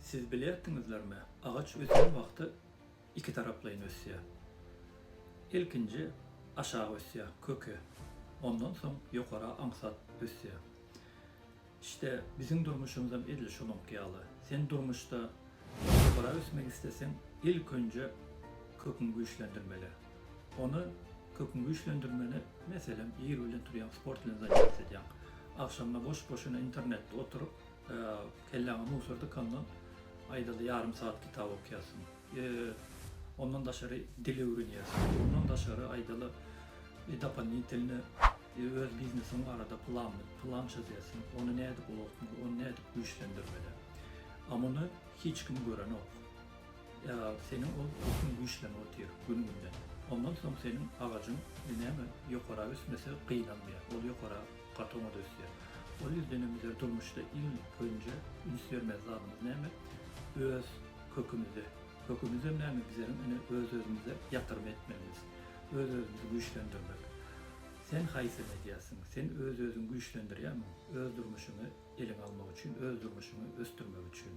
Siz bilýärdiňizlermi, agaç ösen wagty iki taraplaýyn ösýär. Ilkinji aşak ösýär, köke. Ondan soň ýokara aňsat ösýär. Işte biziň durmuşymyzam edil şonuňky ýaly. Sen durmuşda ýokara ösmek isleseň, ilk önje köküňi güýçlendirmeli. Ony köküňi güýçlendirmeli, meselem, ir bilen turýaň, sport bilen zanýatiýa edýäň. Agşamyna boş-boşuna internetde oturyp, Kelläňe musor dykandan aýdaly ýarym sagat kitap okýarsyň. Ondan daşary dil öwrenýärsiň. Ondan daşary aýdaly dopolinitelny öz biznesiň barada plan plan çözýärsiň. Ony nädip ulaltmaly, ony nädip güýçlendirmeli. A muny hiç kim görenok. Seniň ol köküň güýçlenip otyr gün-günden. Ondan soň seniň agajyň näme ýokara ösmese gynanmaýar. Ol ýokara gaty oňat ösýär. Ol ýüzdenem bizler durmuşda ilk önje üns bermeli zadymyz näme? Öz kökümize. Kökümizem näme? Bizeriň ine öz-özümize ýatyrym etmegimiz. Öz-özümizi güýçlendirmek. Sen haýsyny edýärsiň? Sen öz-özüňi güýçlendirýärmiň? Öz durmuşyňy eliňe almak üçin, öz durmuşyňy ösdürmek üçin.